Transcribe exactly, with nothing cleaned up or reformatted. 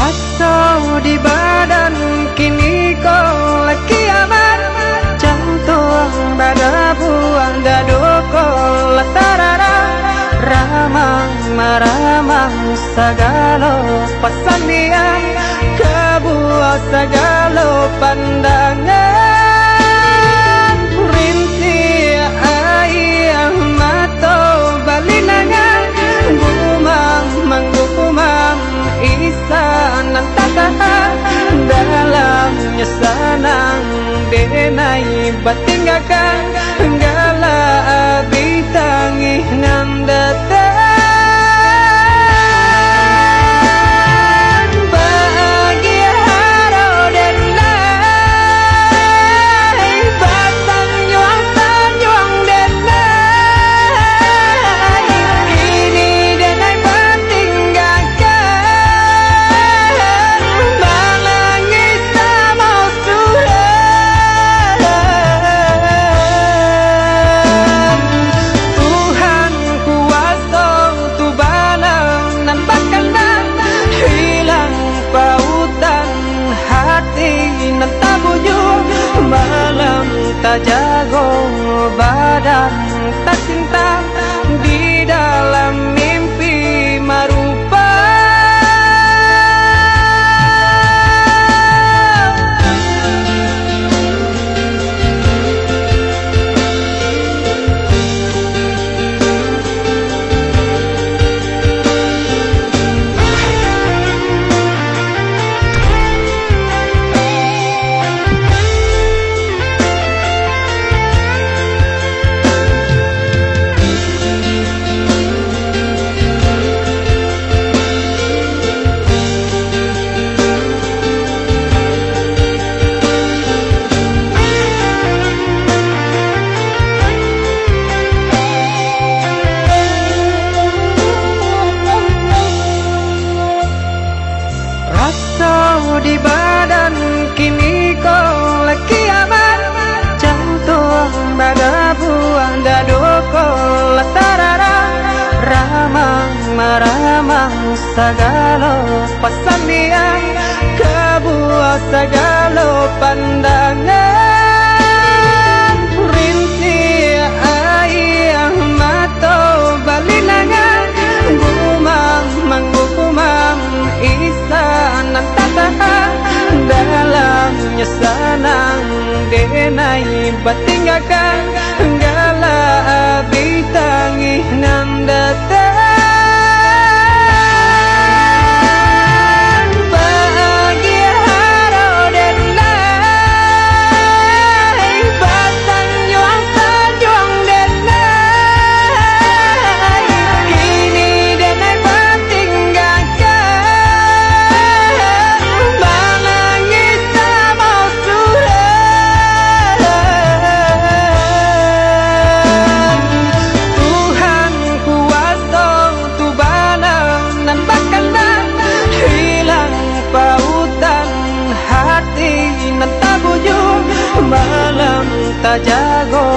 Raso di badan kini ko lah kiamat, jantuang badabuak, dado ko lah tarara, ramang maramang sagalo pasandian, kabuak sagalo pandangan, rintiak aia mato balinangan, gumam manggumam isi nan tatahan, dalamnyo sanang denai batinggakan, galak abih tangih nan datang. Bagi haro denai, basanjuang-sanjuang denai, kini denai batinggakan, manangih samo surang. Tuhan kuaso tu bana nan bakandak, hilang pautan hati nan tabujua, malam tajago badan tacinta, di dalam mimpi marupa. Raso di badan kini ko lah kiamat, jantuang badabuak, dado ko lah tarara, ramang maramang sagalo pasandian, kabuak sagalo pandangan, rintiak aia mato balinangan, gumam manggumam isi nan tatahan, dalamnyo sanang denai batinggakan, galak abih tangih nan datang. Bagi haro denai, basanjuang-sanjuang denai, kini denai batinggakan, manangih samo surang. Tuhan kuaso tu bana nan bakandak, hilang pautan hati nan tabujua, malam tajago